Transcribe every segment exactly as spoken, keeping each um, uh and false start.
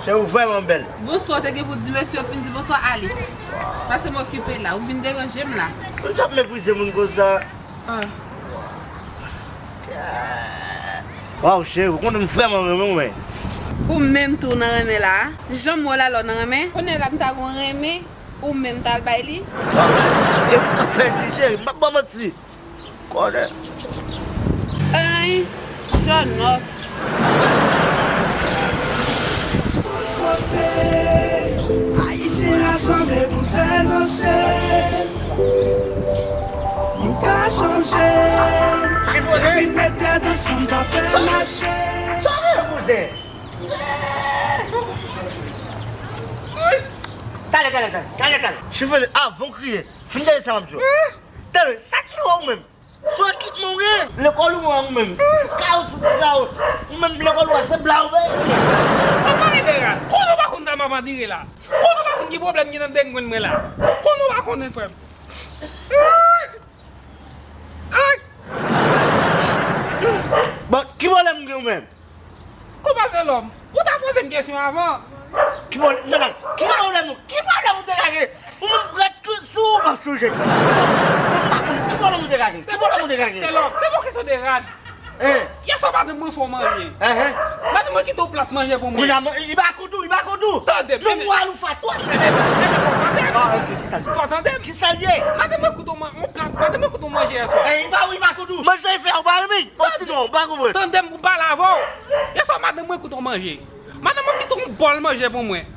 Cheri, ou vrèman bèl. Bonswa, w te gen pou di mesye yo fin di bonswa, ale. Pase m okipe la, ou vin deranje m la. Ou ap meprize moun konsa. Ah. Waw, cheri, ou konnen m vrèman renmen w, men. Ou menm tou nan renmen la. Jan m wè w la, lè w nan renmen. Kounye a la, m ta gon renmen, ou menm t al bay li. Waw, cheri, e ou k ap pèdi, cheri, m p ap ba w manti. Konnen. Ay, Jònòs. Ayisyen rasanble pou n fè l vanse. Nou ka chanje. Chifone. Epi met tèt ansanm ka fè l mache. Sa w ye, kouzen? Talè, talè, talè, talè, talè. Chifone, avan w kriye, fin tande sa m ap di w. Tande, sa k sou ou menm? Sou ekipman w gen, lekòl ou an ou menm. Ti kawo sou ti kawo. Ou menm lekòl ou a se bla ou bay. Ou pale de rad. Konnen w pa konn sa m ap andire la. Konnen w pa konn ki pwoblèm gen nan dengwenn mwen la. Konnen w pa konnen, frè m. Ay! Bon, ki pwoblèm ou gen ou menm? Kouman se lòm? Ou ta poze m kesyon avan. Ki pwoblèm, ki pwoblèm ou, ki pwoblèm ou te ka gen? Ou menm rèt sou ou m ap sonje. Bon, bon, m pa konn ki pwoblèm ou te ka gen. Ki pwoblèm ou te ka gen? Se lòm, se pou kesyon de rad. Hein? Yè swa madanm mwen fè w manje. Hein, hein. Madanm mwen kite yon plat manje pou mwen. Kounye a, i ba koudou, i ba koudou. Tande m. Yon mwa loufa twòp. Ebyen, ebyen, fò w tande m. Ah, ok, ki sa l ye? Fò w tande m. Ki sa l ye? Madanm mwen kite yon ma-, yon plat, madanm mwen kite yon manje yè swa. Eh, i ba, i ba koudou. Manje fè ou ba renmen. Osinon, ou pa konprann. Tande m pou m pale avè w. Yè swa madanm mwen kite yon manje. Madanm mwen kite yon bòl manje pou mwen.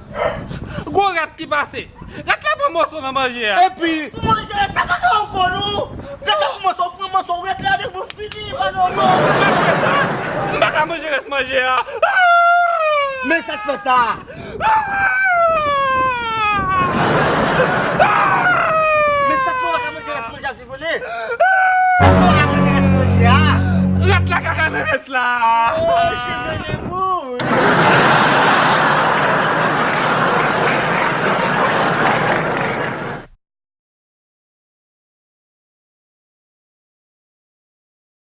Gwo rèt ki pase. Rèt la pran mòso nan manje a. Epi, pou manje sa pa ka ankò non. Rèt la pran mòso, pran mòso rèt la depi w fini, pa nan non. Malgre sa, m pa ka manje rès manje a. Ah! Men sa k fè sa. Ah! Ah! Men sa k fè w pa ka manje rès manje a, Sifone? Sa k fè w pa ka manje rès manje a? Rèt la kaka nan rès la. Oh, Sifone.